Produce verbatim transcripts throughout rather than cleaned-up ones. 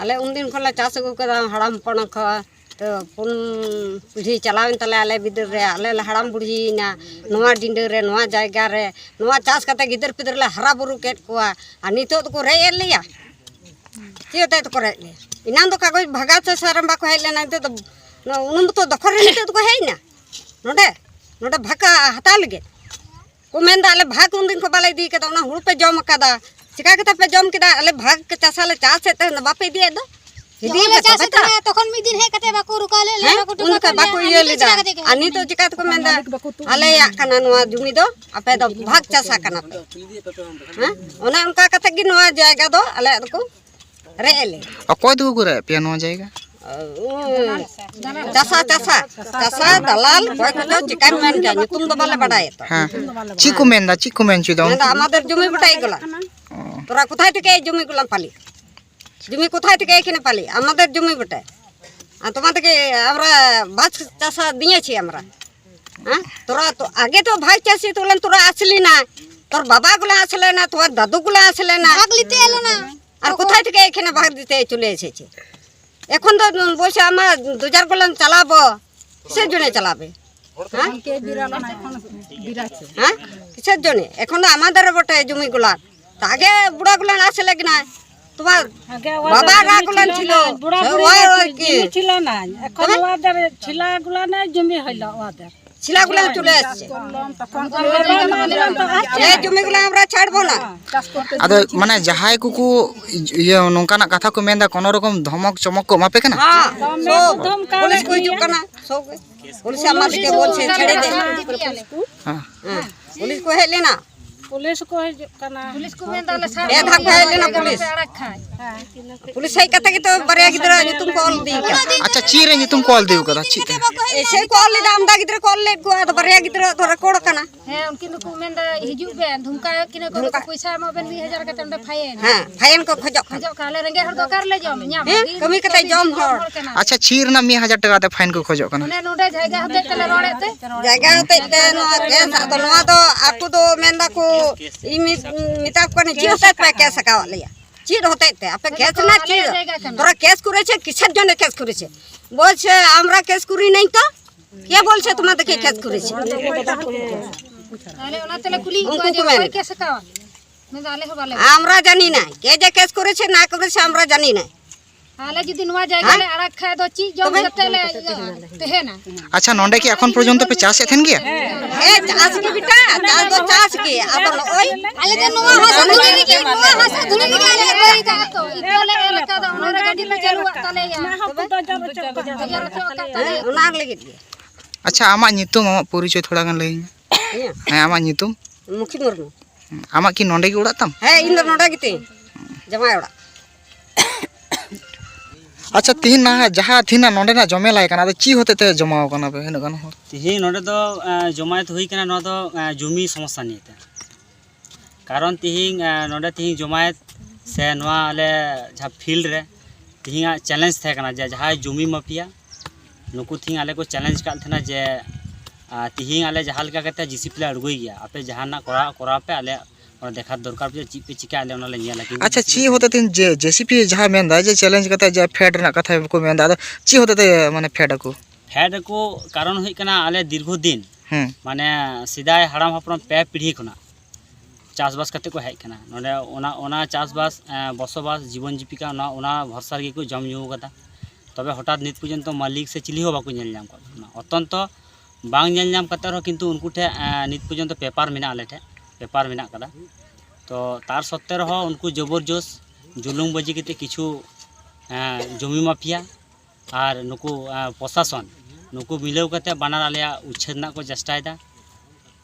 ᱟᱞᱮ ᱩᱱᱫᱤᱱ ᱠᱷᱚᱱ ᱞᱮ ᱪᱟᱥ ᱟᱹᱜᱩ ᱠᱟᱫᱟ, ᱦᱟᱲᱟᱢ ᱦᱚᱯᱚᱱ ᱠᱷᱚᱱ᱾ ᱛᱚ ᱯᱩᱱ ᱯᱤᱲᱦᱤ ᱪᱟᱞᱟᱣᱮᱱ ᱛᱟᱞᱮᱭᱟ ᱟᱞᱮ ᱵᱤᱫᱟᱹᱞ ᱨᱮ᱾ ᱟᱞᱮ ᱞᱮ ᱦᱟᱲᱟᱢ ᱵᱩᱲᱦᱤᱭᱮᱱᱟ ᱱᱚᱣᱟ ᱰᱤᱸᱰᱟᱹ ᱨᱮ, ᱱᱚᱣᱟ ᱡᱟᱭᱜᱟ ᱨᱮ, ᱱᱚᱣᱟ ᱪᱟᱥ ᱠᱟᱛᱮ ᱜᱤᱫᱟᱹᱨ ᱯᱤᱫᱟᱹᱨ ᱞᱮ ᱦᱟᱨᱟ ᱵᱩᱨᱩ ᱠᱮᱫ ᱠᱚᱣᱟ᱾ ᱟᱨ ᱱᱤᱛᱚᱜ ᱫᱚᱠᱚ ᱨᱮᱡ ᱮᱫ ᱞᱮᱭᱟ᱾ ᱪᱮᱫ ᱦᱚᱛᱮᱡ ᱛᱮᱠᱚ ᱨᱮᱡ ᱞᱮᱭᱟ? ᱮᱱᱟᱝ ᱫᱚ ᱠᱟᱜᱚᱡᱽ ᱵᱷᱟᱜᱟ ᱥᱮ ᱥᱟᱨᱮᱢ ᱵᱟᱠᱚ ᱦᱮᱡ ᱞᱮᱱᱟ, ᱱᱤᱛᱚᱜ ᱫᱚ ᱩᱱ ᱫᱚᱠᱚ ᱫᱚᱠᱷᱚᱞ ᱨᱮ ᱱᱤᱛᱚᱜ ᱫᱚᱠᱚ ᱦᱮᱡ ᱮᱱᱟ ᱱᱚᱰᱮ, ᱱᱚᱰᱮ ᱵᱷᱟᱜᱽ ᱦᱟᱛᱟᱣ ᱞᱟᱹᱜᱤᱫ᱾ ᱠᱚ ᱢᱮᱱᱫᱟ, "ᱟᱞᱮ ᱵᱷᱟᱜᱽ ᱩᱱᱫᱤᱱ ᱠᱷᱚᱱ ᱵᱟᱞᱮ ᱤᱫᱤ ᱠᱟᱫᱟ, ᱚᱱᱟ ᱦᱩᱲᱩ ᱯᱮ ᱡᱚᱢ ᱠᱟᱫᱟ, ᱪᱤᱠᱟ ᱠᱟᱛᱮ ᱯᱮ ᱡᱚᱢ ᱠᱮᱫᱟ? ᱟᱞᱮ ᱵᱷᱟᱜᱽ ᱪᱟᱥᱟ ᱞᱮ ᱪᱟᱥᱮᱫ ᱛᱟᱦᱮᱸ, ᱵᱟᱯᱮ ᱤᱫᱤᱭᱮᱫ ᱫᱚ?" ᱤᱫᱤ ᱡᱚᱠᱷᱚᱱ ᱞᱮ ᱠᱟᱛᱮ ᱪᱟᱥᱮᱫ ᱵᱮᱴᱟ᱾ ᱛᱟᱦᱮᱸ, ᱛᱚᱠᱷᱚᱱ ᱢᱤᱫ ᱫᱤᱱ ᱦᱮᱡ ᱠᱟᱛᱮ ᱵᱟᱠᱚ ᱨᱚᱠᱟ ᱞᱮᱫ ᱞᱮᱭᱟ, ᱦᱮᱸ? ᱵᱟᱠᱚ ᱴᱚᱠᱟ ᱩᱱ ᱡᱚᱠᱷᱚᱱ ᱞᱮᱫ ᱞᱮᱭᱟ᱾ ᱵᱟᱠᱚ ᱟᱨ ᱤᱭᱟᱹ ᱱᱤᱛᱚᱜ ᱞᱮᱫᱟ᱾ ᱪᱤᱠᱟ ᱛᱮᱠᱚ ᱢᱮᱱᱫᱟ, ᱟᱞᱮᱭᱟᱜ ᱠᱟᱱᱟ ᱱᱚᱣᱟ ᱡᱩᱢᱤ ᱫᱚ, ᱟᱯᱮ ᱫᱚ ᱵᱷᱟᱜᱽ ᱪᱟᱥᱟ ᱠᱟᱱᱟ ᱯᱮ᱾ ᱦᱮᱸ? ᱚᱱᱮ ᱚᱱᱠᱟ ᱠᱟᱛᱮ ᱜᱮ ᱱᱚᱣᱟ ᱡᱟᱭᱜᱟ ᱫᱚ ᱟᱞᱮᱭᱟᱜ ᱫᱚᱠᱚ ᱨᱮᱡ ᱮᱫ ᱞᱮᱭᱟ᱾ ᱚᱠᱚᱭ ᱫᱚᱠᱚ ᱨᱮᱡ ᱯᱮᱭᱟ ᱱᱚᱣᱟ ᱡᱟᱭᱜᱟ? ᱩᱸ, ᱪᱟᱥᱟ, ᱪᱟᱥᱟ, ᱪᱟᱥᱟ, ᱫᱟᱞᱟᱞ, ᱚᱠᱚᱭ ᱠᱚᱪᱚ ᱪᱤᱠᱟᱹᱧ ᱢᱮᱱ ᱠᱮᱭᱟ, ᱧᱩᱛᱩᱢ ᱫᱚ ᱵᱟᱞᱮ ᱵᱟᱰᱟᱭᱟ ᱛᱚ᱾ ᱦᱮᱸ, ᱪᱮᱫ ᱠᱚ ᱢᱮᱱᱫᱟ, ᱪᱮᱫ ᱠᱚ ᱢᱮᱱ ᱦᱚᱪᱚᱭᱮᱫᱟ? ᱢᱮᱱᱫᱟ, "ᱟᱢᱟᱫᱮᱨ ᱡᱩᱢᱤ ᱵᱚᱴᱮ ᱮᱜᱳᱞᱟ, ᱚ᱾ তোরা কোথায় থেকে এই জমিগুলাম পালি? জমি কোথায় থেকে এখানে পালি? আমাদের জমি বটে। আর তোমাদেরকে আমরা ভাগ চাষা দিয়েছি আমরা। হ্যাঁ? তোরা তো আগে তো ভাগ চাষি তুলেন, তোরা আসলি না, তোর বাবাগুলো আসলে না, তোমার দাদুগুলো আসলে না।" ভাগ নিতে এলো না। আর কোথায় থেকে এখানে ভাগ দিতে চলে এসেছে? এখন তো বলছে, "আমার দু চার গোলাম চালাবো।" কিসের জন্য চালাবে? হ্যাঁ? হ্যাঁ, কিসের জন্য? এখন তো আমাদের বটে জমিগুলা। তা আগে বুড়াগুলা আসলে কি না? তোমার আগে ওদের বাবা জমি রাগুলান ছিল ছিল। না, বুড়া সে বুড়ি ওই আর কি। জমি ছিল না। এখন তবে? ওদের ছিলাগুলা নেই, জমি হইল ওদের। ছিলাগুলা চলে আসছে। এই জমিগুলো আমরা ছাড়বো না। ᱟᱫᱚ ᱢᱟᱱᱮ ᱡᱟᱦᱟᱸᱭ ᱠᱚᱠᱚ ᱤᱭᱟᱹ ᱱᱚᱝᱠᱟᱱᱟᱜ ᱠᱟᱛᱷᱟ ᱠᱚ ᱢᱮᱱᱫᱟ, ᱠᱳᱱᱳ ᱨᱚᱠᱚᱢ ᱫᱷᱚᱢᱚᱠ ᱪᱚᱢᱚᱠ ᱠᱚ ᱮᱢᱟ ᱯᱮ ᱠᱟᱱᱟ? ᱦᱮᱸ, ᱫᱚᱢᱮ ᱥᱚᱵ ᱠᱚ ᱫᱷᱚᱢᱠᱟᱣᱮᱫ ᱯᱩᱞᱤᱥ ᱠᱚ ᱦᱤᱡᱩᱜ ᱞᱮᱭᱟ᱾ ᱠᱟᱱᱟ, ᱥᱚᱵ ᱜᱮ᱾ ᱯᱩᱞᱤᱥ ᱟᱢᱟᱫᱮᱨᱠᱮ ᱵᱚᱞᱪᱷᱮ ছেড়ে দে। ᱦᱮᱸ᱾ ᱦᱮᱸ, ᱯᱩᱞᱤᱥ ᱠᱚ ᱦᱮᱡ ᱞᱮᱱᱟ᱾ ᱯᱩᱞᱤᱥ ᱠᱚ ᱦᱤᱡᱩᱜ ᱠᱟᱱᱟ᱾ ᱯᱩᱞᱤᱥ ᱠᱚ ᱢᱮᱱᱫᱟ, ᱟᱞᱮ ᱥᱟᱨ ᱯᱮ ᱫᱷᱟᱣ ᱠᱚ ᱦᱮᱡ ᱞᱮᱱᱟ ᱯᱩᱞᱤᱥ᱾ ᱟᱲᱟᱜ ᱠᱷᱟᱡ᱾ ᱯᱩᱞᱤᱥ ᱦᱮᱡ ᱠᱟᱛᱮ ᱜᱮᱛᱚ ᱵᱟᱨᱭᱟ ᱜᱤᱫᱽᱨᱟᱹ ᱧᱩᱛᱩᱢ ᱠᱚ ᱚᱞ ᱤᱫᱤ ᱠᱟᱜ᱾ ᱟᱪᱪᱷᱟ, ᱪᱮᱫ ᱨᱮ ᱧᱩᱛᱩᱢ ᱠᱚ ᱚᱞ ᱤᱫᱤ ᱠᱟᱫᱟ? ᱪᱮᱫ ᱨᱮ? ᱮᱭᱥᱮ ᱠᱚ ᱚᱞ ᱞᱮᱫᱟ, ᱟᱢᱫᱟ ᱜᱤᱫᱽᱨᱟᱹ ᱠᱚ ᱚᱞ ᱞᱮᱫ ᱠᱚᱣᱟ, ᱟᱫᱚ ᱵᱟᱨᱭᱟ ᱜᱤᱫᱽᱨᱟᱹ ᱫᱚ ᱨᱮᱠᱚᱨᱰ ᱟᱠᱟᱱᱟ᱾ ᱦᱮᱸ, ᱩᱱᱠᱤᱱ ᱫᱚᱠᱚ ᱢᱮᱱᱫᱟ, "ᱦᱤᱡᱩᱜ ᱵᱮᱱ, ᱫᱷᱩᱢᱠᱟᱣᱮᱫ ᱠᱤᱱᱟ ᱠᱚ, ᱫᱷᱩᱢᱠᱟ᱾ ᱯᱚᱭᱥᱟ ᱮᱢᱚᱜ ᱵᱮᱱ ᱢᱤᱫ ᱦᱟᱡᱟᱨ ᱠᱟᱛᱮ, ᱚᱸᱰᱮ ᱯᱷᱟᱭᱤᱱ᱾" ᱦᱮᱸ, ᱯᱷᱟᱭᱤᱱ ᱠᱚ ᱠᱷᱚᱡᱚᱜ ᱠᱟᱱᱟ᱾ ᱠᱷᱚᱡᱚᱜ ᱠᱟᱱᱟ, ᱟᱞᱮ ᱨᱮᱸᱜᱮᱡ ᱦᱚᱲ ᱫᱚ ᱚᱠᱟ ᱨᱮᱞᱮ ᱡᱚᱢ ᱧᱟᱢᱟ? ᱦᱮᱸ, ᱫᱤᱱ ᱠᱟᱹᱢᱤ ᱠᱟᱛᱮ ᱠᱟᱹᱢᱤ ᱡᱚᱢ ᱡᱚᱢ ᱦᱚᱲ᱾ ᱦᱚᱲ ᱠᱟᱱᱟ᱾ ᱟᱪᱪᱷᱟ, ᱪᱮᱫ ᱨᱮᱱᱟᱜ ᱢᱤᱫ ᱦᱟᱡᱟᱨ ᱴᱟᱠᱟ ᱠᱟᱛᱮ ᱯᱷᱟᱭᱤᱱ ᱠᱚ ᱠᱷᱚᱡᱚᱜ ᱠᱟᱱᱟ? ᱚᱱᱮ ᱱᱚᱰᱮ ᱡᱟᱭᱜᱟ ᱦᱚᱛᱮᱡ ᱛᱮᱞᱮ ᱨᱚᱲᱮᱫ ᱛᱮ᱾ ᱡᱟᱭᱜᱟ ᱦᱚᱛᱮᱡ ᱛᱮ ᱱᱚᱣᱟ ᱠᱮᱥ, ᱟᱫᱚ ᱱᱚᱣᱟ ᱫᱚ ᱟᱠᱚ ᱫᱚ ᱢᱮᱱ ᱫᱟᱠᱚ, ᱤᱧ ᱢᱮᱛᱟ ᱠᱚ ᱠᱟᱹᱱᱟᱹᱧ, ᱪᱮᱫ ᱦᱚᱛᱮᱡ ᱯᱮ ᱠᱮᱥ ᱟᱠᱟᱣᱟᱫ ᱞᱮᱭᱟ? ᱪᱮᱫ ᱦᱚᱛᱮᱡ ᱛᱮ ᱟᱯᱮ ᱠᱮᱥ ᱨᱮᱱᱟᱜ ᱪᱮᱫ? ᱛᱚᱨᱟ ᱠᱮᱥ ᱠᱚᱨᱮছে, কিসের জন্য কেস করেছে? বলছে আমরা কেস করি নাই তো। কে বলছে তোমাদেরকে কেস করেছে? ᱛᱟᱦᱞᱮ ᱚᱱᱟ ᱛᱮᱞᱮ ᱠᱩᱞᱤᱭᱮᱫ ᱩᱱᱠᱩ ᱠᱚᱣᱟ ᱡᱮ ᱠᱚ ᱢᱮᱱ ᱚᱠᱚᱭ ᱠᱮᱥ ᱟᱠᱟᱣᱟ? ᱢᱮᱱᱫᱟ ᱟᱞᱮ ᱦᱚᱸ ᱵᱟᱞᱮ ᱵᱟᱲᱟᱭᱟ᱾ আমরা জানি না কে যে কেস করেছে না করেছে, আমরা জানি না। ᱟᱞᱮ ᱡᱩᱫᱤ ᱱᱚᱣᱟ ᱡᱟᱭᱜᱟ ᱦᱮᱸ? ᱞᱮ ᱟᱲᱟᱜ ᱠᱷᱟᱡ ᱫᱚ ᱪᱮᱫ ᱡᱚᱢ ᱛᱚᱵᱮ? ᱠᱟᱛᱮ ᱞᱮ ᱤᱭᱟᱹᱜᱼᱟ, ᱛᱟᱦᱮᱱᱟ? ᱟᱪᱪᱷᱟ, ᱱᱚᱰᱮ ᱠᱤ ᱮᱠᱷᱚᱱ ᱯᱚᱨᱡᱚᱱᱛᱚ ᱯᱮ ᱪᱟᱥᱮᱫ ᱛᱟᱦᱮᱱ ᱜᱮᱭᱟ? ᱦᱮᱸ, ᱪᱟᱥ ᱜᱮ ᱵᱮᱴᱟ, ᱪᱟᱥ ᱫᱚ ᱪᱟᱥ ᱜᱮ᱾ ᱟᱫᱚ ᱱᱚᱜᱼᱚᱭ ᱟᱞᱮ ᱫᱚ ᱱᱚᱣᱟ ᱦᱟᱥᱟ ᱫᱷᱩᱲᱤ ᱨᱮᱜᱮ, ᱱᱚᱣᱟ ᱦᱟᱥᱟ ᱫᱷᱩᱲᱤ ᱨᱮᱜᱮ ᱟᱞᱮ ᱞᱮ ᱤᱛᱟᱹᱭ ᱫᱟ᱾ ᱤᱛᱟᱹ ᱞᱮ ᱮᱨ ᱟᱠᱟᱫᱟ, ᱚᱱᱟ ᱨᱮ ᱜᱟᱹᱰᱤ ᱞᱮ ᱪᱟᱹᱞᱩᱣᱟᱜ ᱛᱟᱞᱮᱭᱟ᱾ ᱛᱚᱵᱮ ᱚᱱᱟ ᱞᱟᱹᱜᱤᱫ ᱜᱮ᱾ ᱟᱪᱪᱷᱟ, ᱟᱢᱟᱜ ᱧᱩᱛᱩᱢ, ᱟᱢᱟᱜ ᱯᱚᱨᱤᱪᱚᱭ ᱛᱷᱚᱲᱟ ᱜᱟᱱ ᱞᱟᱹᱭᱟᱹᱧ ᱢᱮ᱾ ᱤᱧᱟᱹᱜ? ᱦᱮᱸ, ᱟᱢᱟᱜ ᱧᱩᱛᱩᱢ? ᱢᱩᱠᱷᱤ ᱢᱩᱨᱢᱩ᱾ ᱟᱢᱟᱜ ᱠᱤ ᱱᱚᱰᱮ ᱜᱮ ᱚᱲᱟᱜ ᱛᱟᱢ? ᱦᱮᱸ, ᱤᱧ ᱫᱚ ᱱᱚᱰᱮ ᱜᱮᱛᱤᱧ, ᱡᱟᱶᱟᱭ ᱚᱲᱟᱜ᱾ ᱟᱪᱪᱷᱟ, ᱛᱤᱦᱤᱧ ᱱᱟᱦᱟᱜ ᱡᱟᱦᱟᱸ ᱛᱤᱦᱤᱧ ᱱᱚᱰᱮᱱᱟᱜ ᱡᱚᱢᱮᱞᱟᱭ ᱠᱟᱱᱟ, ᱟᱫᱚ ᱪᱮᱫ ᱦᱚᱛᱮᱡ ᱛᱮ ᱡᱚᱢᱟᱣ ᱠᱟᱱᱟ ᱯᱮ ᱩᱱᱟᱹᱜ ᱜᱟᱱ ᱦᱚᱲ? ᱛᱤᱦᱤᱧ ᱱᱚᱰᱮ ᱫᱚ, ᱮᱸ, ᱡᱚᱢᱟᱭᱮᱛ ᱦᱩᱭ ᱠᱟᱱᱟ, ᱱᱚᱣᱟ ᱫᱚ, ᱮᱸ, ᱡᱚᱢᱤ ᱥᱚᱢᱚᱥᱥᱟ ᱱᱤᱭᱮ ᱛᱮ᱾ ᱠᱟᱨᱚᱱ ᱛᱤᱦᱤᱧ, ᱮᱸ, ᱱᱚᱰᱮ ᱛᱤᱦᱤᱧ ᱡᱚᱢᱟᱭᱮᱛ ᱥᱮ ᱱᱚᱣᱟ ᱟᱞᱮ ᱡᱟᱦᱟᱸ ᱯᱷᱤᱞᱰ ᱨᱮ ᱛᱤᱦᱤᱧᱟᱜ ᱪᱮᱞᱮᱧᱡᱽ ᱛᱟᱦᱮᱸ ᱠᱟᱱᱟ ᱡᱮ ᱡᱟᱦᱟᱸᱭ ᱡᱚᱢᱤ ᱢᱟᱯᱷᱤᱭᱟ, ᱱᱩᱠᱩ ᱛᱤᱦᱤᱧ ᱟᱞᱮ ᱠᱚ ᱪᱮᱞᱮᱧᱡᱽ ᱠᱟᱫ ᱛᱟᱦᱮᱱᱟ ᱡᱮ, ᱟᱸ, ᱛᱤᱦᱤᱧ ᱟᱞᱮ ᱡᱟᱦᱟᱸ ᱞᱮᱠᱟ ᱠᱟᱛᱮ ᱡᱮᱥᱤᱯᱤ ᱞᱮ ᱟᱬᱜᱚᱭ ᱜᱮᱭᱟ, ᱟᱯᱮ ᱡᱟᱦᱟᱱᱟᱜ ᱠᱚᱨᱟᱣ, ᱠᱚᱨᱟᱣ ᱯᱮ, ᱟᱞᱮ ᱚᱱᱟ ᱫᱮᱠᱷᱟ ᱫᱚᱨᱠᱟᱨ ᱯᱮ, ᱪᱮᱫ ᱯᱮ ᱪᱤᱠᱟᱹᱭᱟ, ᱟᱞᱮ ᱚᱱᱟ ᱞᱮ ᱧᱮᱞᱟ᱾ ᱠᱤᱱᱛᱩ ᱟᱪᱪᱷᱟ, ᱡᱮᱥᱤᱯᱤ ᱪᱮᱫ ᱦᱚᱛᱮ ᱛᱮ ᱡᱮ, ᱡᱮᱥᱤᱯᱤ ᱡᱟᱦᱟᱸ ᱢᱮᱱᱫᱟ ᱡᱮ ᱪᱮᱞᱮᱧᱡᱽ ᱠᱟᱛᱮ ᱡᱮ ᱯᱷᱮᱰ ᱨᱮᱱᱟᱜ ᱠᱟᱛᱷᱟ ᱠᱚ ᱢᱮᱱᱫᱟ, ᱟᱫᱚ ᱪᱮᱫ ᱦᱚᱛᱮ ᱛᱮ ᱢᱟᱱᱮ ᱯᱷᱮᱰ ᱟᱠᱚ? ᱯᱷᱮᱰ ᱟᱠᱚ ᱠᱟᱨᱚᱱ ᱦᱩᱭᱩᱜ ᱠᱟᱱᱟ, ᱟᱞᱮ ᱫᱤᱨᱜᱷᱚ ᱫᱤᱱ, ᱦᱮᱸ᱾ ᱢᱟᱱᱮ ᱥᱮᱫᱟᱭ ᱦᱟᱲᱟᱢ ᱦᱟᱯᱲᱟᱢ ᱯᱮ ᱯᱤᱲᱦᱤ ᱠᱷᱚᱱᱟᱜ ᱪᱟᱥᱵᱟᱥ ᱠᱟᱛᱮ ᱠᱚ ᱦᱮᱡ ᱠᱟᱱᱟ ᱱᱚᱰᱮ᱾ ᱚᱱᱟ, ᱚᱱᱟ ᱪᱟᱥᱵᱟᱥ, ᱮᱸ, ᱵᱚᱥᱚᱵᱟᱥ, ᱡᱤᱵᱚᱱ ᱡᱤᱵᱤᱠᱟ, ᱚᱱᱟ, ᱚᱱᱟ ᱵᱷᱚᱨᱥᱟ ᱨᱮᱜᱮ ᱠᱚ ᱡᱚᱢ ᱧᱩ ᱠᱟᱫᱟ᱾ ᱛᱚᱵᱮ ᱦᱚᱴᱟᱛ ᱱᱤᱛ ᱯᱚᱨᱡᱚᱱᱛᱚ ᱢᱟᱹᱞᱤᱠ ᱥᱮ ᱪᱤᱞᱤ ᱦᱚᱸ ᱵᱟᱠᱚ ᱧᱮᱞ ᱧᱟᱢ ᱠᱟᱜ ᱠᱚ ᱠᱟᱱᱟ᱾ ᱚᱛᱚᱱᱛᱚ ᱵᱟᱝ ᱧᱮᱞ ᱧᱟᱢ ᱠᱟᱛᱮ ᱨᱮᱦᱚᱸ ᱠᱤᱱᱛᱩ ᱩᱱᱠᱩ ᱴᱷᱮᱱ, ᱮᱸ, ᱱᱤᱛ ᱯᱚᱨᱡᱚᱱᱛᱚ ᱯᱮᱯᱟᱨ ᱢᱮᱱᱟᱜᱼᱟ, ᱟᱞᱮ ᱴᱷᱮᱱ ᱯᱮᱯᱟᱨ ᱢᱮᱱᱟᱜ ᱠᱟᱫᱟ᱾ ᱛᱚ ᱛᱟᱨ ᱥᱚᱛᱛᱮ ᱨᱮᱦᱚᱸ ᱩᱱᱠᱩ ᱡᱚᱵᱚᱨᱡᱚᱥ ᱡᱩᱞᱩᱢ ᱵᱟᱹᱡᱤ ᱠᱟᱛᱮ ᱠᱤᱪᱷᱩ, ᱮᱸ, ᱡᱚᱢᱤ ᱢᱟᱯᱷᱤᱭᱟ ᱟᱨ ᱱᱩᱠᱩ, ᱮᱸ, ᱯᱨᱚᱥᱟᱥᱚᱱ, ᱱᱩᱠᱩ ᱢᱤᱞᱟᱹᱣ ᱠᱟᱛᱮ ᱵᱟᱱᱟᱨ ᱟᱞᱮᱭᱟᱜ ᱩᱪᱪᱷᱮᱫ ᱨᱮᱱᱟᱜ ᱠᱚ ᱪᱮᱥᱴᱟᱭᱮᱫᱟ᱾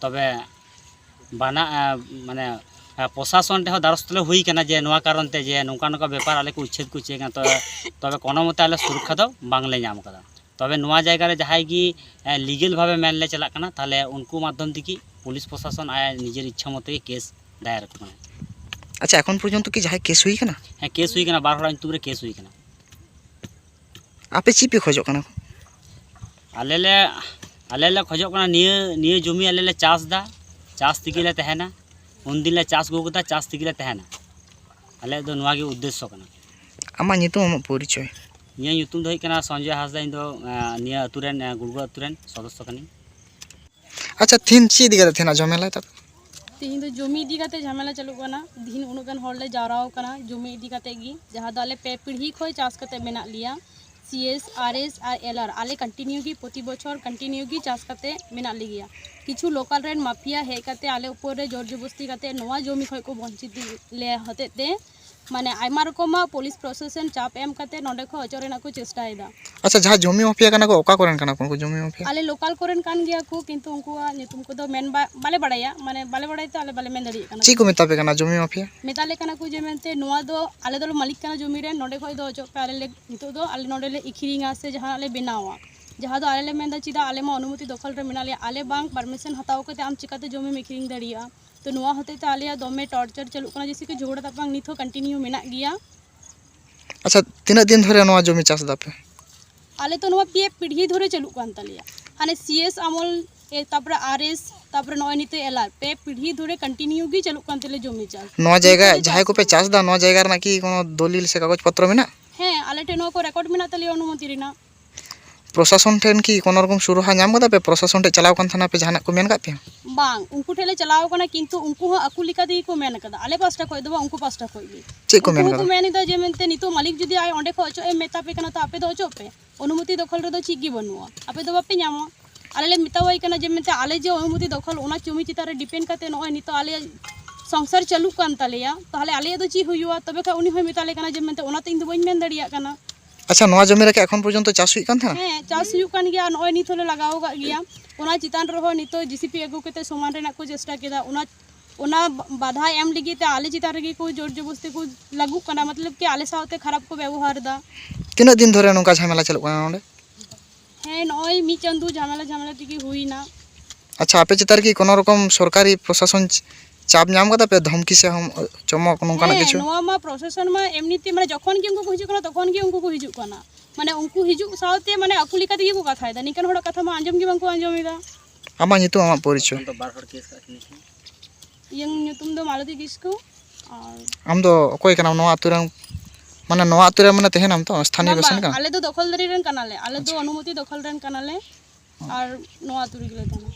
ᱛᱚᱵᱮ ᱵᱟᱱᱟ-, ᱮᱸ, ᱢᱟᱱᱮ, ᱮᱸ, ᱯᱨᱚᱥᱟᱥᱚᱱ ᱴᱷᱮᱱ ᱦᱚᱸ ᱫᱟᱨᱚᱥᱛ ᱞᱮ ᱦᱩᱭ ᱠᱟᱱᱟ ᱡᱮ ᱱᱚᱣᱟ ᱠᱟᱨᱚᱱ ᱛᱮ ᱡᱮ ᱱᱚᱝᱠᱟ ᱱᱚᱝᱠᱟ ᱵᱮᱯᱟᱨ ᱟᱞᱮ ᱠᱚ ᱩᱪᱪᱷᱮᱫ ᱠᱚ ᱦᱚᱪᱚᱭᱮᱫ ᱠᱟᱱᱟ, ᱛᱚᱵᱮ, ᱛᱚᱵᱮ ᱠᱳᱱᱳ ᱢᱚᱛᱮ ᱟᱞᱮ ᱥᱩᱨᱚᱠᱠᱷᱟ ᱫᱚ ᱵᱟᱝᱞᱮ ᱧᱟᱢ ᱠᱟᱫᱟ᱾ ᱛᱚᱵᱮ ᱱᱚᱣᱟ ᱡᱟᱭᱜᱟ ᱨᱮ ᱡᱟᱦᱟᱸᱭ ᱜᱮ, ᱮᱸ, ᱞᱤᱜᱮᱞ ᱵᱷᱟᱵᱮ ᱢᱮᱱ ᱞᱮ ᱪᱟᱞᱟᱜ ᱠᱟᱱᱟ, ᱛᱟᱦᱞᱮ ᱩᱱᱠᱩ ᱢᱟᱫᱽᱫᱷᱚᱢ ᱛᱮᱜᱮ ᱯᱩᱞᱤᱥ ᱯᱨᱚᱥᱟᱥᱚᱱ ᱟᱭᱟᱜ ᱱᱤᱡᱮᱨ ᱤᱪᱪᱷᱟᱹ ᱢᱚᱛᱚ ᱜᱮ ᱠᱮᱥ ᱫᱟᱭᱟᱨ ᱟᱠᱚ ᱠᱟᱱᱟ᱾ ᱟᱪᱪᱷᱟ, ᱮᱠᱷᱚᱱ ᱯᱚᱨᱡᱚᱱᱛᱚ ᱠᱤ ᱡᱟᱦᱟᱸᱭ ᱠᱮᱥ ᱦᱩᱭ ᱠᱟᱱᱟ? ᱦᱮᱸ, ᱠᱮᱥ ᱦᱩᱭ ᱠᱟᱱᱟ, ᱵᱟᱨ ᱦᱚᱲᱟᱜ ᱧᱩᱛᱩᱢ ᱨᱮ ᱠᱮᱥ ᱦᱩᱭ ᱠᱟᱱᱟ᱾ ᱟᱯᱮ ᱪᱮᱫ ᱯᱮ ᱠᱷᱚᱡᱚᱜ ᱠᱟᱱᱟ? ᱟᱞᱮ ᱞᱮ, ᱟᱞᱮ ᱞᱮ ᱠᱷᱚᱡᱚᱜ ᱠᱟᱱᱟ ᱱᱤᱭᱟᱹ, ᱱᱤᱭᱟᱹ ᱡᱚᱢᱤ ᱟᱞᱮ ᱞᱮ ᱪᱟᱥ ᱫᱟ, ᱪᱟᱥ ᱛᱮᱜᱮ ᱞᱮ ᱛᱟᱦᱮᱱᱟ᱾ ᱩᱱᱫᱤᱱ ᱞᱮ ᱪᱟᱥ ᱟᱹᱜᱩ ᱠᱟᱫᱟ, ᱪᱟᱥ ᱛᱮᱜᱮ ᱞᱮ ᱛᱟᱦᱮᱱᱟ᱾ ᱟᱞᱮᱭᱟᱜ ᱫᱚ ᱱᱚᱣᱟ ᱜᱮ ᱩᱫᱽᱫᱮᱥᱥᱚ ᱠᱟᱱᱟ᱾ ᱟᱢᱟᱜ ᱧᱩᱛᱩᱢ, ᱟᱢᱟᱜ ᱯᱚᱨᱤᱪᱚᱭ? ᱤᱧᱟᱹᱜ ᱧᱩᱛᱩᱢ ᱫᱚ ᱦᱩᱭᱩᱜ ᱠᱟᱱᱟ ᱥᱚᱧᱡᱚᱭ ᱦᱟᱸᱥᱫᱟ᱾ ᱤᱧ ᱫᱚ, ᱟᱸ, ᱱᱤᱭᱟᱹ ᱟᱹᱛᱩ ᱨᱮᱱ, ᱟᱸ, ᱜᱩᱲᱜᱩ ᱟᱹᱛᱩ ᱨᱮᱱ ᱥᱚᱫᱚᱥᱥᱚ ᱠᱟᱹᱱᱟᱹᱧ᱾ ᱟᱪᱪᱷᱟ, ᱛᱤᱦᱤᱧ ᱪᱮᱫ ᱤᱫᱤ ᱠᱟᱛᱮ ᱛᱮᱦᱮᱧᱟᱜ ᱡᱷᱟᱢᱮᱞᱟ ᱛᱟᱯᱮ? ᱛᱮᱦᱮᱧ ᱫᱚ ᱡᱚᱢᱤ ᱤᱫᱤ ᱠᱟᱛᱮ ᱡᱷᱟᱢᱮᱞᱟ ᱪᱟᱹᱞᱩᱜ ᱠᱟᱱᱟ᱾ ᱛᱮᱦᱮᱧ ᱩᱱᱟᱹᱜ ᱜᱟᱱ ᱦᱚᱲ ᱞᱮ ᱡᱟᱣᱨᱟ ᱟᱠᱟᱱᱟ ᱡᱚᱢᱤ ᱤᱫᱤ ᱠᱟᱛᱮ ᱜᱮ, ᱡᱟᱦᱟᱸ ᱫᱚ ᱟᱞᱮ ᱯᱮ ᱯᱤᱲᱦᱤ ᱠᱷᱚᱱ ᱪᱟᱥ ᱠᱟᱛᱮ ᱢᱮᱱᱟᱜ ᱞᱮᱭᱟ᱾ ᱥᱤ ᱮᱥ, ᱟᱨ ᱮᱥ ᱟᱨ ᱮᱞ ᱟᱨ, ᱟᱞᱮ continue ᱜᱮ ᱯᱨᱚᱛᱤ ᱵᱚᱪᱷᱚᱨ continue ᱜᱮ ᱪᱟᱥ ᱠᱟᱛᱮ ᱢᱮᱱᱟᱜ ᱞᱮᱜᱮᱭᱟ᱾ ᱠᱤᱪᱷᱩ local ᱨᱮᱱ ᱢᱟᱯᱷᱤᱭᱟ ᱦᱮᱡ ᱠᱟᱛᱮ ᱟᱞᱮ ᱩᱯᱚᱨ ᱨᱮ ᱡᱳᱨ ᱡᱚᱵᱚᱥᱛᱤ ᱠᱟᱛᱮ ᱱᱚᱣᱟ ᱡᱚᱢᱤ ᱠᱷᱚᱱ ᱠᱚ ᱵᱚᱧᱪᱤᱛ ᱞᱮ ᱦᱚᱛᱮᱡ ᱛᱮ, ᱢᱟᱱᱮ, ᱟᱭᱢᱟ ᱨᱚᱠᱚᱢᱟᱜ ᱯᱩᱞᱤᱥ ᱯᱨᱚᱥᱟᱥᱚᱱ ᱪᱟᱯ ᱮᱢ ᱠᱟᱛᱮ ᱱᱚᱸᱰᱮ ᱠᱷᱚᱱ ᱚᱪᱚᱜ ᱨᱮᱱᱟᱜ ᱠᱚ ᱪᱮᱥᱴᱟᱭᱮᱫᱟ᱾ ᱟᱪᱪᱷᱟ, ᱡᱟᱦᱟᱸᱭ ᱡᱚᱢᱤ ᱢᱟᱯᱷᱤᱭᱟ ᱠᱟᱱᱟ ᱠᱚ, ᱚᱠᱟ ᱠᱚᱨᱮᱱ ᱠᱟᱱᱟ ᱠᱚ ᱩᱱᱠᱩ ᱡᱚᱢᱤ ᱢᱟᱯᱷᱤᱭᱟ? ᱟᱞᱮ local ᱠᱚᱨᱮᱱ ᱠᱟᱱ ᱜᱮᱭᱟ ᱠᱚ, ᱠᱤᱱᱛᱩ ᱩᱱᱠᱩᱣᱟᱜ ᱧᱩᱛᱩᱢ ᱠᱚᱫᱚ ᱢᱮᱱ ᱵᱟ-, ᱵᱟᱞᱮ ᱵᱟᱲᱟᱭᱟ, ᱢᱟᱱᱮ, ᱵᱟᱞᱮ ᱵᱟᱲᱟᱭ ᱛᱮ ᱟᱞᱮ ᱵᱟᱞᱮ ᱢᱮᱱ ᱫᱟᱲᱮᱭᱟᱜ ᱠᱟᱱᱟ᱾ ᱪᱮᱫ ᱠᱚ ᱢᱮᱛᱟ ᱯᱮ ᱠᱟᱱᱟ ᱡᱚᱢᱤ ᱢᱟᱯᱷᱤᱭᱟ? ᱢᱮᱛᱟ ᱞᱮ ᱠᱟᱱᱟ ᱠᱚ ᱡᱮ, ᱢᱮᱱᱛᱮ, ᱱᱚᱣᱟ ᱫᱚ ᱟᱞᱮ ᱫᱚᱞᱮ ᱢᱟᱹᱞᱤᱠ ᱠᱟᱱᱟ ᱡᱚᱢᱤ ᱨᱮ, ᱱᱚᱸᱰᱮ ᱠᱷᱚᱱ ᱫᱚ ᱚᱪᱚᱜ ᱯᱮ, ᱟᱞᱮ ᱞᱮ, ᱱᱤᱛᱚᱜ ᱫᱚ ᱟᱞᱮ ᱱᱚᱸᱰᱮ ᱞᱮ ᱟᱹᱠᱷᱨᱤᱧᱟ ᱥᱮ ᱡᱟᱦᱟᱱᱟᱜ ᱞᱮ ᱵᱮᱱᱟᱣᱟ᱾ ᱡᱟᱦᱟᱸ ᱫᱚ ᱟᱞᱮ ᱞᱮ ᱢᱮᱱᱫᱟ, ᱪᱮᱫᱟᱜ ᱟᱞᱮ ᱢᱟ ᱚᱱᱩᱢᱚᱛᱤ ᱫᱚᱠᱷᱚᱞ ᱨᱮ ᱢᱮᱱᱟᱜ ᱞᱮᱭᱟ, ᱟᱞᱮ ᱵᱟᱝ permission ᱦᱟᱛᱟᱣ ᱠᱟᱛᱮ ᱟᱢ ᱪᱤᱠᱟᱛᱮ ᱡᱚᱢᱤᱢ ᱟᱹᱠᱷᱨᱤᱧ ᱫᱟᱲᱮᱭᱟᱜᱼᱟ? ᱛᱚ, ᱱᱚᱣᱟ ᱦᱚᱛᱮᱡ ᱛᱮ ᱟᱞᱮᱭᱟᱜ ᱫᱚᱢᱮ torture ᱪᱟᱹᱞᱩᱜ ᱠᱟᱱᱟ, ᱡᱮᱭᱥᱮ ᱠᱤ ᱡᱷᱚᱜᱽᱲᱟ ᱛᱟᱯᱟᱝ ᱱᱤᱛ ᱦᱚᱸ continue ᱢᱮᱱᱟᱜ ᱜᱮᱭᱟ᱾ ᱟᱪᱪᱷᱟ, ᱛᱤᱱᱟᱹᱜ ᱫᱤᱱ ᱫᱷᱚᱨᱮ ᱱᱚᱣᱟ ᱡᱚᱢᱤ ᱪᱟᱥ ᱫᱟᱯᱮ? ᱟᱞᱮ ᱛᱚ ᱱᱚᱣᱟ ᱯᱮ ᱯᱤᱲᱦᱤ ᱫᱷᱚᱨᱮ ᱪᱟᱹᱞᱩᱜ ᱠᱟᱱ ᱛᱟᱞᱮᱭᱟ, ᱦᱟᱱᱮ ᱥᱤ ᱮᱥ ᱟᱢᱚᱞ, ᱮ, ᱛᱟᱯᱚᱨᱮ ᱟᱨ ᱮᱥ, ᱛᱟᱯᱚᱨᱮ ᱱᱚᱜᱼᱚᱭ ᱱᱤᱛᱚᱜ ᱮᱞ ᱟᱨ, ᱯᱮ ᱯᱤᱲᱦᱤ ᱫᱷᱚᱨᱮ continue ᱜᱮ ᱪᱟᱹᱞᱩᱜ ᱠᱟᱱ ᱛᱟᱞᱮᱭᱟ ᱡᱚᱢᱤ ᱪᱟᱥ᱾ ᱱᱚᱣᱟ ᱡᱟᱭᱜᱟ ᱱᱤᱛᱚᱜ ᱞᱮ ᱡᱟᱦᱟᱸᱭ ᱠᱚᱯᱮ ᱪᱟᱥ ᱮᱫᱟ, ᱱᱚᱣᱟ ᱡᱟᱭᱜᱟ ᱨᱮᱱᱟᱜ ᱠᱤ ᱠᱳᱱᱳ ᱫᱚᱞᱤᱞ ᱥᱮ ᱠᱟᱜᱚᱡᱽ ᱯᱚᱛᱨᱚ ᱢᱮᱱᱟᱜ? ᱦᱮᱸ, ᱟᱞᱮ ᱴᱷᱮᱱ ᱱᱚᱣᱟ ᱠᱚ record ᱢᱮᱱᱟᱜ ᱛᱟᱞᱮᱭᱟ ᱚᱱᱩᱢᱚᱛᱤ ᱨᱮᱱᱟᱜ᱾ ᱯᱨᱚᱥᱟᱥᱚᱱ ᱴᱷᱮᱱ ᱠᱤ ᱠᱳᱱᱳ ᱨᱚᱠᱚᱢ ᱥᱩᱨᱟᱦᱟ ᱧᱟᱢ ᱠᱟᱫᱟ ᱯᱮ? ᱯᱨᱚᱥᱟᱥᱚᱱ ᱴᱷᱮᱱ ᱪᱟᱞᱟᱣ ᱠᱟᱱ ᱛᱟᱦᱮᱱᱟ ᱯᱮ, ᱡᱟᱦᱟᱱᱟᱜ ᱠᱚ ᱢᱮᱱ ᱠᱟᱫ ᱯᱮᱭᱟ? ᱵᱟᱝ, ᱩᱱᱠᱩ ᱴᱷᱮᱱ ᱞᱮ ᱪᱟᱞᱟᱣ ᱠᱟᱱᱟ, ᱠᱤᱱᱛᱩ ᱩᱱᱠᱩ ᱦᱚᱸ ᱟᱠᱚ ᱞᱮᱠᱟ ᱛᱮᱜᱮ ᱠᱚ ᱢᱮᱱ ᱠᱟᱫᱟ, ᱟᱞᱮ ᱯᱟᱥᱴᱟ ᱠᱷᱚᱱ ᱫᱚ ᱵᱟᱝ, ᱩᱱᱠᱩ ᱯᱟᱥᱴᱟ ᱠᱷᱚᱱ ᱜᱮ᱾ ᱪᱮᱫ ᱠᱚ ᱩᱱᱠᱩ ᱢᱮᱱ ᱦᱚᱸᱠᱚ ᱠᱟᱫᱟ? ᱢᱮᱱ ᱮᱫᱟ ᱡᱮ, ᱢᱮᱱᱛᱮ, ᱱᱤᱛᱚᱜ ᱢᱟᱹᱞᱤᱠ ᱡᱩᱫᱤ ᱟᱡ ᱚᱸᱰᱮ ᱠᱷᱚᱱ ᱚᱪᱚᱜ ᱮ ᱢᱮᱛᱟ ᱯᱮ ᱠᱟᱱᱟ, ᱛᱚ ᱟᱯᱮ ᱫᱚ ᱚᱪᱚᱜ ᱯᱮ, ᱚᱱᱩᱢᱚᱛᱤ ᱫᱚᱠᱷᱚᱞ ᱨᱮᱫᱚ ᱪᱮᱫ ᱜᱮ ᱵᱟᱹᱱᱩᱜᱼᱟ, ᱟᱯᱮ ᱫᱚ ᱵᱟᱯᱮ ᱧᱟᱢᱟ᱾ ᱟᱞᱮ ᱞᱮ ᱢᱮᱛᱟᱣᱟᱭ ᱠᱟᱱᱟ ᱡᱮ, ᱢᱮᱱᱛᱮ, ᱟᱞᱮ ᱡᱮ ᱚᱱᱩᱢᱚᱛᱤ ᱫᱚᱠᱷᱚᱞ, ᱚᱱᱟ ᱡᱚᱢᱤ ᱪᱮᱛᱟᱱ ᱨᱮ depend ᱠᱟᱛᱮ ᱱᱚᱜᱼᱚᱭ ᱱᱤᱛᱚᱜ ᱟᱞᱮᱭᱟᱜ ᱥᱚᱝᱥᱟᱨ ᱪᱟᱹᱞᱩᱜ ᱠᱟᱱ ᱛᱟᱞᱮᱭᱟ, ᱛᱟᱦᱚᱞᱮ ᱟᱞᱮᱭᱟᱜ ᱫᱚ ᱪᱮᱫ ᱦᱩᱭᱩᱜᱼᱟ? ᱛᱚᱵᱮ ᱠᱷᱟᱱ ᱩᱱᱤ ᱦᱚᱸᱭ ᱢᱮᱛᱟ ᱞᱮ ᱠᱟᱱᱟ ᱡᱮ, ᱢᱮᱱᱛᱮ, ᱚᱱᱟ ᱛᱚ ᱤᱧ ᱫᱚ ᱵᱟᱹᱧ ᱢᱮᱱ ᱫᱟᱲᱮᱭᱟᱜ ᱠᱟᱱᱟ᱾ ᱟᱪᱪᱷᱟ, ᱱᱚᱣᱟ ᱡᱚᱢᱤ ᱨᱮ ᱠᱤ ᱮᱠᱷᱚᱱ ᱯᱚᱨᱡᱚᱱᱛᱚ ᱪᱟᱥ ᱦᱩᱭᱩᱜ ᱠᱟᱱ ᱛᱟᱦᱮᱱᱟ? ᱦᱮᱸ, ᱪᱟᱥ ᱦᱩᱭᱩᱜ ᱠᱟᱱ ᱜᱮᱭᱟ, ᱱᱚᱜᱼᱚᱭ ᱱᱤᱛ ᱦᱚᱸᱞᱮ ᱞᱟᱜᱟᱣ ᱟᱠᱟᱫ ᱜᱮᱭᱟ᱾ ᱚᱱᱟ ᱪᱮᱛᱟᱱ ᱨᱮᱦᱚᱸ ᱱᱤᱛᱚᱜ ᱡᱮ ᱥᱤ ᱯᱤ ᱟᱹᱜᱩ ᱠᱟᱛᱮ ᱥᱚᱢᱟᱱ ᱨᱮᱱᱟᱜ ᱠᱚ ᱪᱮᱥᱴᱟ ᱠᱮᱫᱟ, ᱚᱱᱟ, ᱚᱱᱟ ᱵᱟᱫᱷᱟ ᱮᱢ ᱞᱟᱹᱜᱤᱫ ᱛᱮ ᱟᱞᱮ ᱪᱮᱛᱟᱱ ᱨᱮᱜᱮ ᱠᱚ ᱡᱳᱨ ᱡᱚᱵᱚᱥᱛᱤ ᱠᱚ ᱞᱟᱹᱜᱩᱜ ᱠᱟᱱᱟ, ᱢᱚᱛᱞᱚᱵ ᱠᱤ ᱟᱞᱮ ᱥᱟᱶᱛᱮ ᱠᱷᱟᱨᱟᱯ ᱠᱚ ᱵᱮᱵᱚᱦᱟᱨ ᱮᱫᱟ᱾ ᱛᱤᱱᱟᱹᱜ ᱫᱤᱱ ᱫᱷᱚᱨᱮ ᱱᱚᱝᱠᱟ ᱡᱷᱟᱢᱮᱞᱟ ᱪᱟᱹᱞᱩᱜ ᱠᱟᱱᱟ ᱱᱚᱰᱮ? ᱦᱮᱸ, ᱱᱚᱜᱼᱚᱭ ᱢᱤᱫ ᱪᱟᱸᱫᱳ ᱡᱷᱟᱢᱮᱞᱟ ᱡᱷᱟᱢᱮᱞᱟ ᱛᱮᱜᱮ ᱦᱩᱭᱱᱟ᱾ ᱟᱪᱪᱷᱟ, ᱟᱯᱮ ᱪᱮᱛᱟᱱ ᱨᱮ ᱠᱤ ᱠᱳᱱᱳ ᱨᱚᱠᱚᱢ ᱥᱚᱨᱠᱟᱨᱤ ᱯᱨᱚᱥᱟᱥᱚᱱ ᱪᱟᱯ ᱧᱟᱢ ᱠᱟᱫᱟ ᱯᱮ, ᱫᱷᱚᱢᱠᱤ ᱥᱮ ᱦᱚᱢ-, ᱪᱚᱢᱚᱠ ᱱᱚᱝᱠᱟᱱᱟᱜ ᱦᱮᱸ, ᱠᱤᱪᱷᱩ? ᱱᱚᱣᱟ ᱢᱟ ᱯᱨᱚᱥᱟᱥᱚᱱ ᱢᱟ ᱮᱢᱱᱤ ᱛᱮ, ᱢᱟᱱᱮ, ᱡᱚᱠᱷᱚᱱ ᱜᱮ ᱩᱱᱠᱩ ᱠᱚ ᱦᱤᱡᱩᱜ ᱠᱟᱱᱟ, ᱛᱚᱠᱷᱚᱱ ᱜᱮ ᱩᱱᱠᱩ ᱠᱚ ᱦᱤᱡᱩᱜ ᱠᱟᱱᱟ᱾ ᱢᱟᱱᱮ, ᱩᱱᱠᱩ ᱦᱤᱡᱩᱜ ᱥᱟᱶᱛᱮ, ᱢᱟᱱᱮ, ᱟᱠᱚ ᱞᱮᱠᱟ ᱛᱮᱜᱮ ᱠᱚ ᱠᱟᱛᱷᱟᱭᱮᱫᱟ, ᱱᱤᱝᱠᱟᱹᱱ ᱦᱚᱲᱟᱜ ᱠᱟᱛᱷᱟ ᱢᱟ ᱟᱸᱡᱚᱢ ᱜᱮ ᱵᱟᱝ ᱠᱚ ᱟᱸᱡᱚᱢ ᱮᱫᱟ᱾ ᱟᱢᱟᱜ ᱧᱩᱛᱩᱢ, ᱟᱢᱟᱜ ᱯᱚᱨᱤᱪᱚᱭ? ᱤᱧᱟᱹᱜ ᱧᱩᱛᱩᱢ ᱫᱚ ᱢᱟᱞᱚᱛᱤ ᱠᱤᱥᱠᱩ᱾ ᱟᱨ ᱟᱢ ᱫᱚ ᱚᱠᱚᱭ ᱠᱟᱱᱟᱢ ᱱᱚᱣᱟ ᱟᱹᱛᱩ ᱨᱮᱱ? ᱢᱟᱱᱮ ᱱᱚᱣᱟ ᱟᱹᱛᱩ ᱨᱮ ᱢᱟᱱᱮ ᱛᱮᱦᱮᱱᱟᱢ ᱛᱚ, ᱥᱛᱷᱟᱱᱤᱭᱚ ᱵᱟᱝ, ᱵᱟᱥᱤᱱᱫᱟ ᱵᱟᱝ, ᱠᱟᱱᱟᱢ? ᱟᱞᱮ ᱫᱚ ᱫᱚᱠᱷᱚᱞᱫᱟᱨᱤ ᱨᱮᱱ ᱠᱟᱱᱟᱞᱮ, ᱟᱞᱮ ᱫᱚ ᱟᱪᱪᱷᱟ᱾ ᱚᱱᱩᱢᱚᱛᱤ ᱫᱚᱠᱷᱚᱞ ᱨᱮᱱ ᱠᱟᱱᱟᱞᱮ᱾ ᱟᱨ ᱱᱚᱣᱟ ᱟᱹᱛᱩ ᱨᱮᱜᱮ ᱞᱮ ᱛᱟᱦᱮᱱᱟ᱾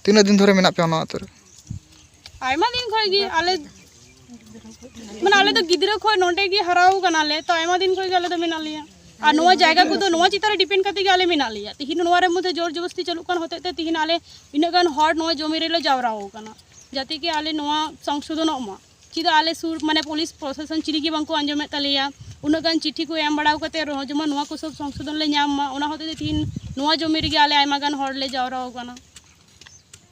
ᱛᱤᱱᱟᱹᱜ ᱫᱤᱱ ᱫᱷᱚᱨᱮ ᱢᱮᱱᱟᱜ ᱯᱮᱭᱟ ᱱᱚᱣᱟ ᱟᱹᱛᱩ ᱨᱮ? ᱟᱭᱢᱟ ᱫᱤᱱ ᱠᱷᱚᱱ ᱜᱮ ᱟᱞᱮ, ᱢᱟᱱᱮ ᱟᱞᱮ ᱫᱚ ᱜᱤᱫᱽᱨᱟᱹ ᱠᱷᱚᱱ ᱱᱚᱸᱰᱮ ᱜᱮ ᱦᱟᱨᱟᱣ ᱠᱟᱱᱟᱞᱮ, ᱛᱚ ᱟᱭᱢᱟ ᱫᱤᱱ ᱠᱷᱚᱱ ᱜᱮ ᱟᱞᱮ ᱫᱚ ᱢᱮᱱᱟᱜ ᱞᱮᱭᱟ᱾ ᱟᱨ ᱱᱚᱣᱟ ᱡᱟᱭᱜᱟ ᱠᱚᱫᱚ ᱱᱚᱣᱟ ᱪᱮᱛᱟᱱ ᱨᱮ ᱰᱤᱯᱮᱱᱰ ᱠᱟᱛᱮ ᱜᱮ ᱟᱞᱮ ᱢᱮᱱᱟᱜ ᱞᱮᱭᱟ᱾ ᱛᱤᱦᱤᱧ ᱱᱚᱣᱟ ᱨᱮ ᱢᱚᱫᱽᱫᱷᱮ ᱡᱳᱨ ᱡᱚᱵᱚᱥᱛᱤ ᱪᱟᱹᱞᱩᱜ ᱠᱟᱱ ᱦᱚᱛᱮᱡ ᱛᱮ ᱛᱤᱦᱤᱧ ᱟᱞᱮ ᱤᱱᱟᱹᱜ ᱜᱟᱱ ᱦᱚᱲ ᱱᱚᱣᱟ ᱡᱚᱢᱤ ᱨᱮᱞᱮ ᱡᱟᱣᱨᱟ ᱟᱠᱟᱱᱟ, ᱡᱟᱛᱮ ᱠᱤ ᱟᱞᱮ ᱱᱚᱣᱟ ᱥᱚᱝᱥᱳᱫᱷᱚᱱᱚᱜ ᱢᱟ᱾ ᱪᱮᱫᱟᱜ ᱟᱞᱮ ᱥᱩᱨ, ᱢᱟᱱᱮ, ᱯᱩᱞᱤᱥ ᱯᱨᱚᱥᱟᱥᱚᱱ ᱪᱤᱞᱤ ᱜᱮ ᱵᱟᱝᱠᱚ ᱟᱸᱡᱚᱢᱮᱫ ᱛᱟᱞᱮᱭᱟ᱾ ᱩᱱᱟᱹᱜ ᱜᱟᱱ ᱪᱤᱴᱷᱤ ᱠᱚ ᱮᱢ ᱵᱟᱲᱟ ᱠᱟᱛᱮ ᱨᱮᱦᱚᱸ ᱡᱮᱢᱚᱱ ᱱᱚᱣᱟ ᱠᱚ ᱥᱚᱵ ᱥᱚᱝᱥᱳᱫᱷᱚᱱ ᱞᱮ ᱧᱟᱢ ᱢᱟ, ᱚᱱᱟ ᱦᱚᱛᱮᱡ ᱛᱮ ᱛᱤᱦᱤᱧ ᱱᱚᱣᱟ ᱡᱚᱢᱤ ᱨᱮᱜᱮ ᱟᱞᱮ ᱟᱭᱢᱟ ᱜᱟᱱ ᱦᱚᱲ ᱞᱮ ᱡᱟᱣᱨᱟ ᱟᱠᱟᱱᱟ᱾